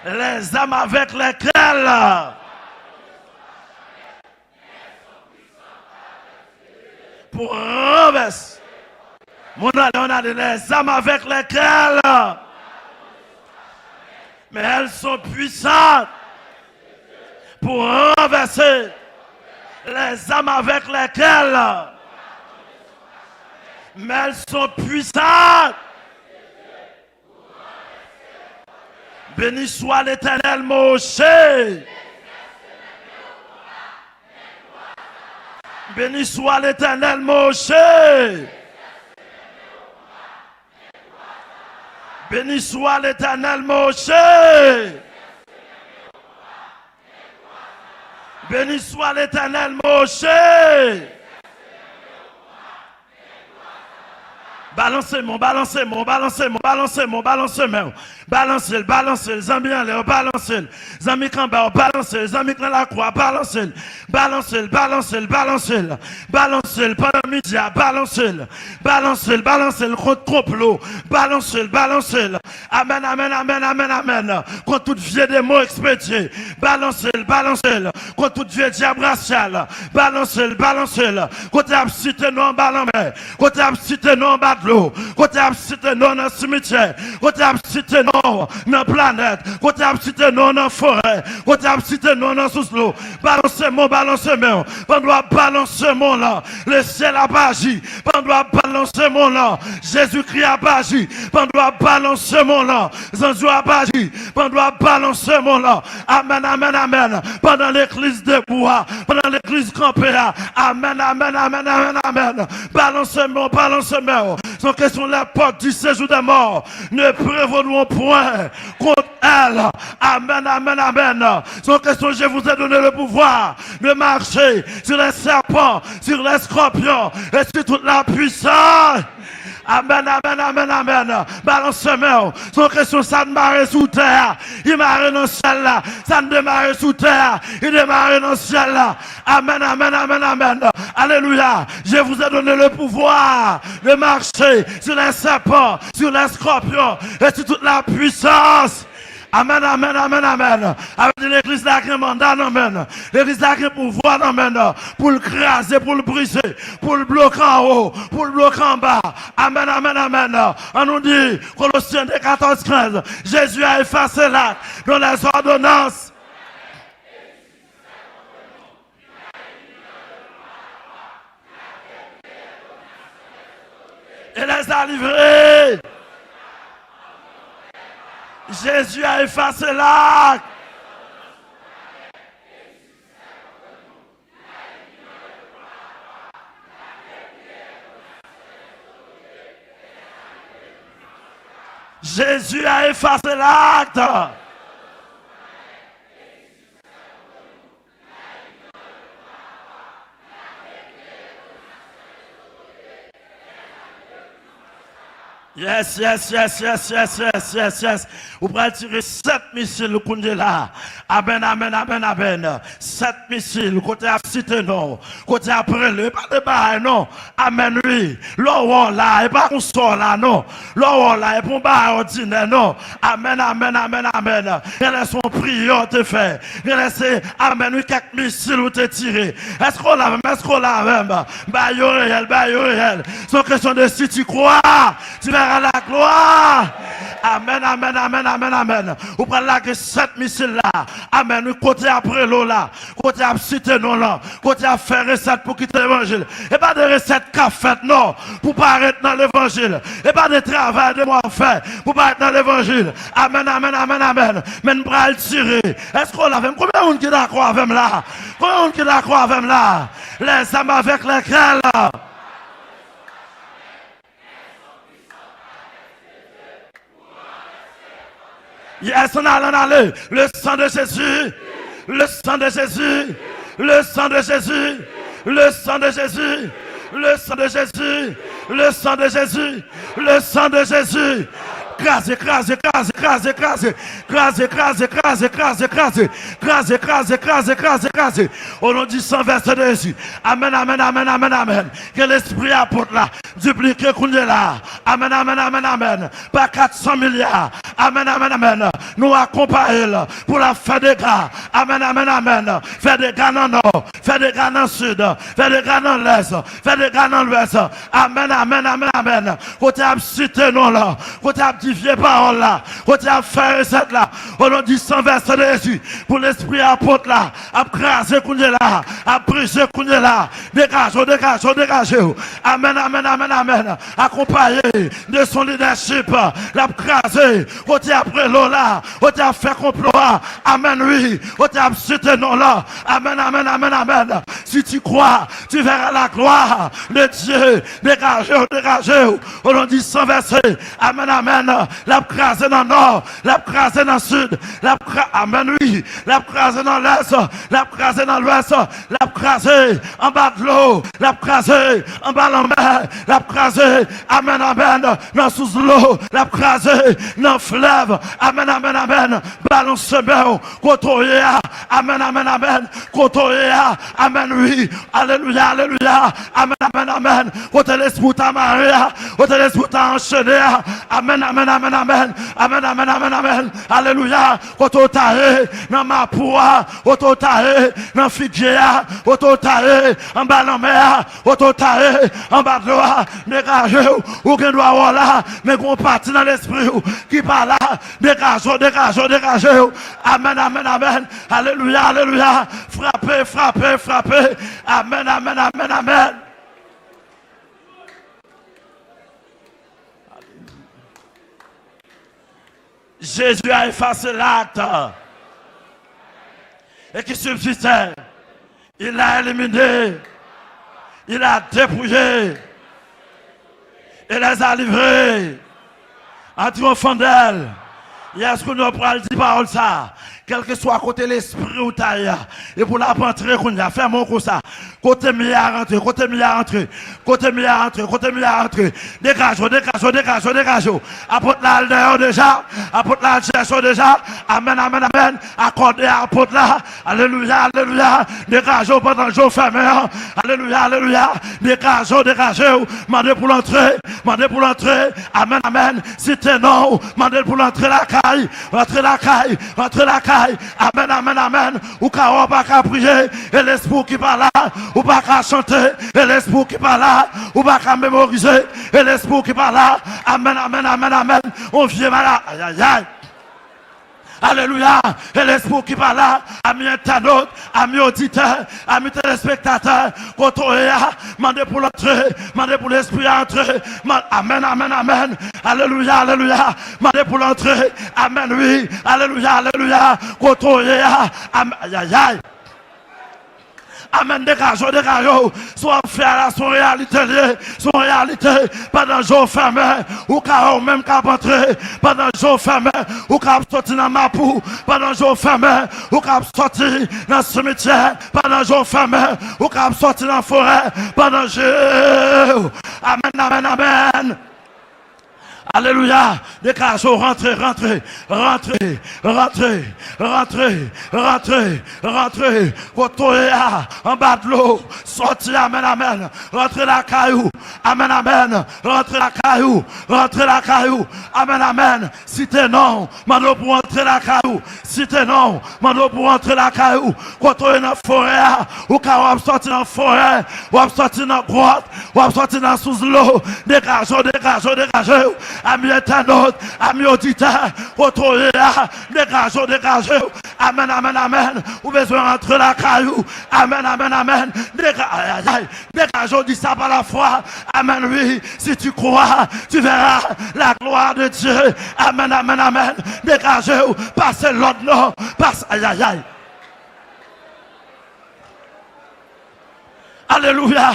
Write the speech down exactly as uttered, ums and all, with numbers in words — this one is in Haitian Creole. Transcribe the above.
Les armes avec lesquelles pour renverser. Mon alè, on a dit les armes avec lesquelles, mais elles sont puissantes pour renverser. Les armes avec lesquelles, mais elles sont puissantes. Béni soit l'Éternel, Moshe. Béni soit l'Éternel, Moshe. Béni soit l'Éternel, Moshe. Béni soit l'Éternel, Moshe. Balanse men w, balanse men w, balanse men w, balanse men w, balanse men w. Balanse l, balanse l, zanmi anlè w, balanse l. Zanmi k anba w, balanse l. Zanmi k nan lakou a, balanse l. Balanse l, balanse l, balanse l. Balanse l pandan midi a, balanse l. Balanse l, balanse l kont konplo. Balanse l, balanse l. Amèn, amèn, amèn, amèn, amèn. Kont tout vye demon ekspedye. Balanse l, balanse l. Kont tout vye dyab rasyal. Balanse l, balanse l. Kote y ap site non anba lanmè. Kote y ap site non anba dlo. Kote y ap site non nan simityè. Kote y ap site non nan planèt. Kote y ap site non nan forè. Kote y ap site non nan sous dlo. Balanse men w, balanse men w. Pandan w ap balanse men w lan, lesyèl ap aji. Pandan w ap balanse men w lan, Jezikri ap aji. Pandan w ap balanse men w lan, zanj yo ap aji. Pandan w ap balanse men w lan. Amèn, amèn, amèn. Pandan legliz debou a, pandan legliz kanpe a. Amèn, amèn, amèn, amèn, amèn. Balanse men w, balanse men w. Se yon kesyon, les portes du séjour des morts ne prévaudront point contre elle. Amèn, amèn, amèn. Se yon kesyon, je vous ai donné le pouvoir de marcher sur les serpents, sur les scorpions et sur toute la puissance. Amèn, amèn, amèn, amèn. Balanse men w. Se yon kesyon, sa n mare sou tè a, li mare nan syèl la. Sa n demare sou tè a, li demare nan syèl la. Amèn, amèn, amèn, amèn. Alelouya. Je vous ai donné le pouvoir de marcher sur les serpents, sur les scorpions et sur toute la puissance. Amèn, amèn, amèn, amèn. Sa vle di legliz la gen manda nan men l. Legliz la gen pouvwa nan men l pou l kraze, pou l brize, pou l bloke anwo, pou l bloke anba. Amèn, amèn, amèn. An nou di, Kolosyen de, katòz, kenz, Jésus a effacé l'acte dont les ordonnances et les a livrés. Jésus a effacé l'acte. Jésus a effacé l'acte. Yes, yes, yes, yes, yes, yes, yes, yes. Ou pral tire sèt misil kounye la. Amèn, amèn, amèn, amèn. Sèt misil, kote y ap site non w, kote y ap rele, e pa de bagay non. Amèn, wi. Lè w wè w la, e pa konsa w la non. Lè w wè w la, e pa yon bagay òdinè non. Amèn, amèn, amèn, amèn. Genlè se yon priyè w te fè. Genlè se, amèn, wi, kèk misil ou te tire. Èske w la avè m? Èske w la avè m? Ba yo reyèl, ba yo reyèl. Se yon kesyon de si tu crois, tu verras la gloire. Amèn, amèn, amèn, amèn, amèn. Ou pral lage sèt misil la. Amèn, wi, kote y ap rele w la. Kote y ap site non w lan. Kote y ap fè resèt pou kite levanjil. E pa de resèt k ap fèt non. Pou parèt nan levanjil. E pa de travay de mwa w fè pou parèt nan levanjil. Amèn, amèn, amèn, amèn. Men n pral tire. Èske w la avè m? Konbyen moun ki dakò avè m la? Konbyen moun ki dakò avè m la? Les armes avec lesquelles. Yes, ann ale, ann ale. Le sang de Jésus. Le sang de Jésus. Le sang de Jésus. Le sang de Jésus. Le sang de Jésus. Le sang de Jésus. Le sang de Jésus. Kraze, kraze, kraze, kraze, kraze. Kraze, kraze, kraze, kraze, kraze. Kraze, kraze, kraze, kraze, kraze. O non di san vèsè de Jezi. Amèn, amèn, amèn, amèn, amèn. Ke lespri apot la diplike kounye la. Amèn, amèn, amèn, amèn. Pa kat san milya. Amèn, amèn, amèn. Nou akonpaye l pou l ap fè dega. Amèn, amèn, amèn. Fè dega nan nò, fè dega nan sid, fè dega nan lès, fè dega nan lwès. Amèn, amèn, amèn, amèn. Kote ap site non la, kote ap divye pawòl la, kote ap fè resèt la. O non di san vèsè de Jezi, pou lespri apot la ap kraze kounye la, ap brize kounye la. Degaje w, degaje w, degaje w. Amèn, amèn, amèn, amèn. Akonpaye de son lidèchip, l ap kraze. Kote ap rele w la, kote ap fè konplo a. Amèn, wi. Kote ap site non la. Amèn, amèn, amèn, amèn. Si tu crois, tu verras la gloire de Dieu. Degaje w, degaje w. O non di san vèsè. Amèn, amèn. L ap kraze nan nò, l ap kraze nan sid, l ap kra-, amèn, wi. L ap kraze nan lès, l ap kraze nan lwès, l ap kraze anba dlo, l ap kraze anba lanmè, l ap kraze, amèn, amèn, nan sous dlo, l ap kraze nan flèv, amèn, amèn, amèn. Balonse men w, kote w ye a, amèn, amèn, amèn, kote w ye a, amèn, wi, alelouya, alelouya, amèn, amèn, amèn, kote lespri w ta mare a, kote lespri w ta anchene a, amèn, amèn, amèn, amèn, amèn, amèn, amèn, amèn, alelouya, kote w ta ye nan mapou a, kote w ta ye nan figye a, kote w ta ye anba lanmè a, kote w ta ye anba dlo a, degaje w, ou gen dwa wè w la, men gen yon pati nan lespri w ki pa la, degaje w, degaje w, degaje w, amèn, amèn, amèn, alelouya, alelouya, frape, frape, frape, amèn, amèn, amèn, amèn. Jésus a effacé l'acte et qui subsistait. Il l'a éliminé. Il a dépouillé. Et les a livrés en triomphant d'elle. Yes, kounye a pral di pawòl sa. Kèlkeswa kote lespri w ta ye a, epi w ap antre kounye a, fè men w konsa. Kote m ye a rantre, kote m ye a rantre, kote m ye a rantre, kote m ye a rantre. Degaje w, degaje w, degaje w, degaje w. Apot la al dèyè w deja, apot la al chèche w deja. Amèn, amèn, amèn. Akòde a apot la. Alelouya, alelouya. Degaje w pandan je w fèmen an. Alelouya, alelouya. Degaje w, degaje w. Mande pou l antre, mande pou l antre. Amèn, amèn. Site non w, mande l pou l antre lakay, rantre lakay, rantre lakay. Amèn, amèn, amèn. Ou ka wè w pa ka priye, e lespri w ki pa la, ou pa ka chante, e lespri w ki pa la, ou pa ka memorize, e lespri w ki pa la. Amèn, amèn, amèn, amèn. On vye malad, ayayay. Alelouya. E lespri w ki pa la, ami entènot, ami oditè, ami telespektatè, kote w ye a, mande pou l antre, mande pou lespri a antre. Man-, amèn, amèn, amèn. Alelouya, alelouya. Mande pou l antre. Amèn, wi. Alelouya, alelouya. Kote w ye a. Amèn. Ayayay. Amèn, degaje w, degaje w. Sa w ap fè a la, se yon reyalite l ye. Se yon reyalite. Pandan je w fèmen, ou ka wè w menm k ap antre. Pandan je w fèmen, ou ka ap soti nan mapou. Pandan je w fèmen, ou ka ap soti nan simityè. Pandan je w fèmen, ou ka ap soti nan forè. Pandan je w. Amèn, amèn, amèn. Alelouya. Degaje w, rantre, rantre, rantre, rantre, rantre, rantre, rantre. Kote w ye a, anba dlo, sòti, amèn, amèn. Rantre lakay ou, amèn, amèn. Rantre lakay ou, rantre lakay ou, amèn, amèn. Site non w, mande w pou w antre lakay ou. Site non w, mande w pou w antre lakay ou. Kote w ye nan forè a, ou ka w ap sòti nan forè, w ap sòti nan gwòt, w ap sòti nan sous dlo. Degaje w, degaje w, degaje w. Ami entènot, ami oditè, kote w ye a, degaje w, degaje w. Amèn, amèn, amèn. Ou bezwen rantre lakay ou. Amèn, amèn, amèn. Dega-, ayayay. Degaje w, di sa pa lafwa. Amèn, wi. Si tu crois, tu verras la gloire de Dieu. Amèn, amèn, amèn. Degaje w. Pase lòd non. Pase, ayayay. Alelouya.